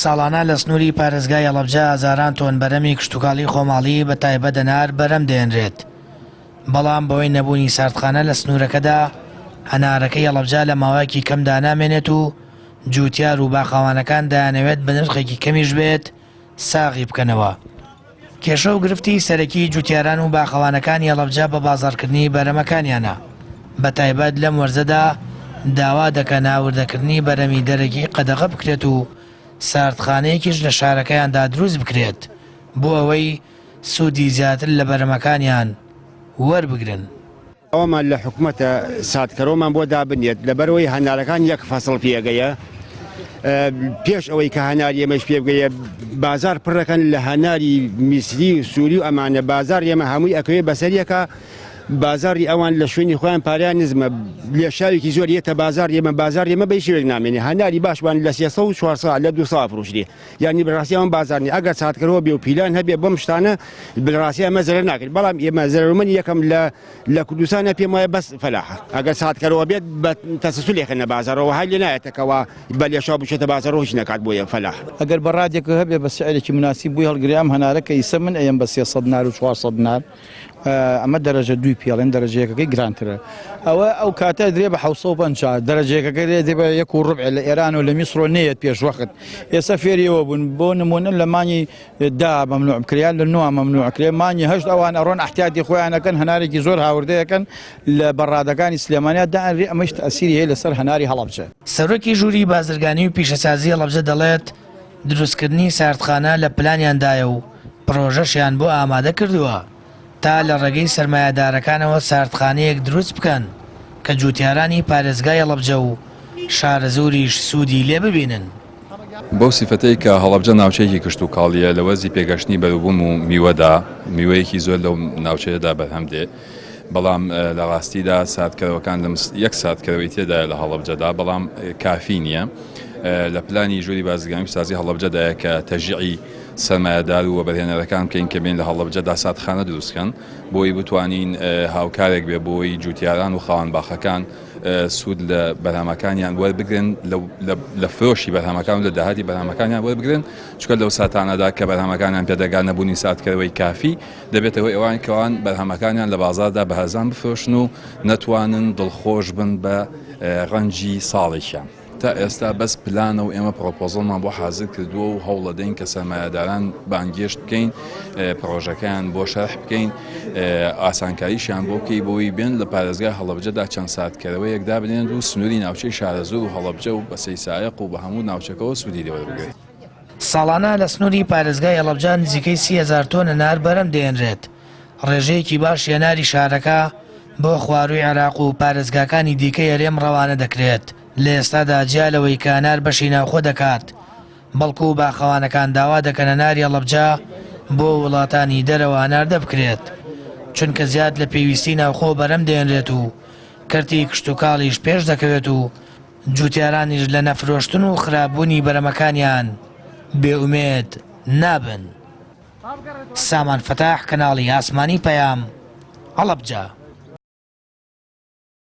ساڵانە لە سنووری پارێزگای هەڵەبجە هەزاران تۆن بەرهەمی کشتوکاڵی خۆماڵی بە تایبەت هەنار بەرهەم دەهێنرێت، بەڵام بەهۆی نەبوونی ساردخانە لە سنوورەکەدا هەنارەکەی هەڵەبجە لە ماوەیەکی کەمدا نامێنێت و جووتیار و باخەوانەکان دەیانەوێت بە نرخێکی کەمیش بێت ساغی بکەنەوە. کێشە و گرفتی سەرەکی جوتیاران و باخەوانەکانی هەڵەبجە بە بازاڕکردنی بەرەمەکانیانە، بەتایبەت لەم وەرزەدا داوا دەکەن هاوردەکردنی بەرەمی دەرەکی قەدەغە بکرێت و ساردخانەیەکیش لە شارەکەیاندا دروست بکرێت بۆ ئەوەی سوودی زیاتر لە بەرەمەکانیان وەربگرن. ئەوەمان لە حکومەتە ساردکەرەوەمان بۆ دابنێت لەبەرئەوەی هەنارەکان یەک فەسڵ پێگەیە پێش ئەوەی کە هەناری ئێمەش پێ بگەیە بازار پڕەکەن لە هەناری میسری و سووری و ئەمانە بازار ئێمە هەمووی ئەکەوێ بەسەریەکە بازاری ئەوان لە شوێنی خۆیان پاریان نزمە لێشاوێکی زۆر یەتە بازار ئێمە بازار ئێمە بە شێوێک نامێنێ هەناری باشمان لە 300 و 400 لە 200 فرۆشرێ یانی بەڕاستی ئەوان بازار نیە ئەگەر ساردکەرەوە بێ و پیلان هەبێ بەم شتانە بەڕاستی ئەمە زەرەر ناکرێت بەڵام ئێمە زەرەرمەنی یەکەم لە لە کوردستانە پێم وایە بەس فەلاحە ئەگەر ساردکەرەوە بێت بە تەسەسول لێخەنە بازارەوە هەر لێ نایەتەکەوە بە لێشاو بچێتە بازارەوە هیچ نەکات بۆیە فەلاح. ئەگەر بەڕادێک هەبێ بە سعرێکی مناسیب بۆی هەڵگرێ ئەم هەنارە کە ئیسە من ئەیەم بە 300 دینار و 400 دینار ئەمە دەرەجە دووی پێڵێن دەرەجە یەکەکەی گرانترە ئەوە ئەو کاتە درێ بە 750 دەرەجە یەکەکەی لێ دێ بە یەک و ڕبع لە ئێران و لە میسرۆ نەیەت پێش وەخت ئێستا فێریەوە بوون بۆ نمونە لە مانگی دا مەمنوع بکرێ لە نوە مەمنوع کرێ مانگی هەشت ئەوان ئەڕۆن ئەحتیاتی خۆیانەکەن هەنارێکی زۆر هاوردەیەکەن لە بەڕادەکانی سلێمانیا دائەنرێ ئەمەش تەئسیری هەیە لەسەر هەناری هەڵەبجە. سەرۆکی ژووری بازرگانی و پیشەسازی هەڵەبجە دەڵێت، دروستکردنی ساردخانە لە پلانیاندایە و پڕۆژەشیان بۆ ئامادە کردووە تا لە ڕێگەی سەرمایەدارەکانەوە ساردخانەیەک دروست بکەن کە جووتیارانی پارێزگای هەڵەبجە و شارەزووریش سوودی لێ ببینن. بەو سیفەتەی کە هەڵەبجە ناوچەیەکی کشتوکاڵییە، لە وەرزی پێگەشتنی بەروبووم و میوەدا، میوەیەکی زۆر لەو ناوچەیەدا بەرهەم دێ، بەڵام لە ڕاستیدا ساردکەرەوەکان لەم یەک ساردکەرەوەی تێدایە لە هەڵەبجەدا، بەڵام کافی نییە. لە پلانی ژووری بازرگانی و سازی هەڵەبجەدایە کە تەشجیعی سەرمایەدار و وەبەرهێنەرەکان بکەین کە بێن لە هەڵەبجەدا ساردخانە دروست بکەن بۆی بتوانین هاوکارێک بێ بۆی جوتیاران و خاوەن باخەکان سوود لە بەرهەمەکانیان وەربگرن لە فرۆشی بەرهەمەکان و لە داهاتی بەرهەمەکانیان وەربگرن چونکە لەو ساتانەدا کە بەرهەمەکانیان پێدەگا نەبوونی ساردکەرەوەی کافی دەبێتە هۆی ئەوان کەوان بەرهەمەکانیان لە بازاردا بە هەرزان بفرۆشن و نەتوانن دڵخۆش بن بە ڕەنجی ساڵێکیان. تا ئێستا بەس پلانە و ئێمە پڕۆپۆزەڵمان بۆ حازر کردووە و هەوڵەدەین کە سەرمایەداران بانگێشت بکەین پڕۆژەکەیان بۆ شەرح بکەین ئاسانکاریشیان بۆ بکەی بۆی بێن لە پارێزگای هەڵەبجەدا چەند ساردکەرەوەیەک دابنێن و سنووری ناوچەی شارەزوور و هەڵەبجە و بە سەیسایەق و بە هەموو ناوچەکەوە سوودی لێ وەربگرن. ساڵانە لە سنووری پارێزگای هەڵەبجە نزیکەی 30 هەزار تۆن هەنار بەرهەم دەهێنرێت، ڕێژەیەکی باشی هەناری شارەکە بۆ خوارووی عێراق و پارێزگاکانی دیکەی هەرێم ڕەوانە دەکرێت، لە ئێستادا جیا لەوەی کە هەنار بەشی ناوخۆ دەکات، بەڵکو باخەوانەکان داوا دەکەن هەناری هەڵەبجە بۆ وڵاتانی دەرەوە هەناردە بکرێت، چونکە زیاد لە پێویستی ناوخۆ بەرهەم دەهێنرێت و کەرتی کشتوکاڵیش پێش دەکەوێت و جوتیارانیش لە نەفرۆشتن و خراپبوونی بەرەمەکانیان بێئومێد نابن. سامان فەتاح، کەناڵی ئاسمانی پەیام، هەڵەبجە.